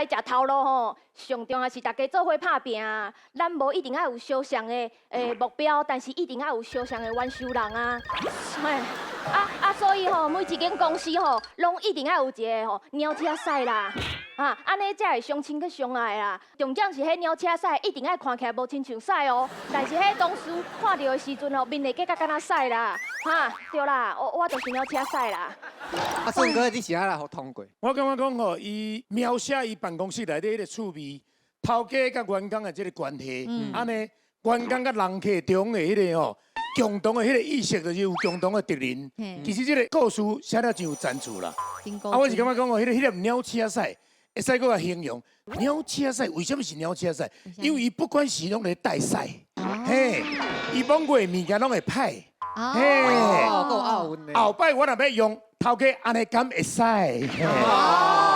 愛食頭路吼，上重要是大家做伙拍拚啊！咱無一定愛有相像的目標，但是一定愛有相像的冤仇人啊！嘿，啊啊，所以吼，每一間公司吼，攏一定愛有一个吼鳥車屎啦！啊，按呢才會相親閣相愛啦。重點是彼鳥車屎一定愛看起來無親像屎哦，但是彼同事看著的時陣吼，面會結甲敢若屎啦！哈，對啦，我就是鳥車屎啦。啊，順哥，你是按怎予通過？我感覺講吼，伊描寫伊辦公室內底彼個趣味，頭家佮員工的這个關係，按呢員工佮人客中的彼个吼，共同的彼个意識，就是有共同的敵人。其實這個故事寫得真有層次啦。啊，我是感覺講吼，彼个鳥車屎，會使閣共形容鳥車屎，為什麼是鳥車屎？因為伊不管是攏咧帶屎，嘿，伊摸過的物件攏會歹，嘿，哦，夠押韻的。後擺我若欲用，頭家按呢敢會使？哦。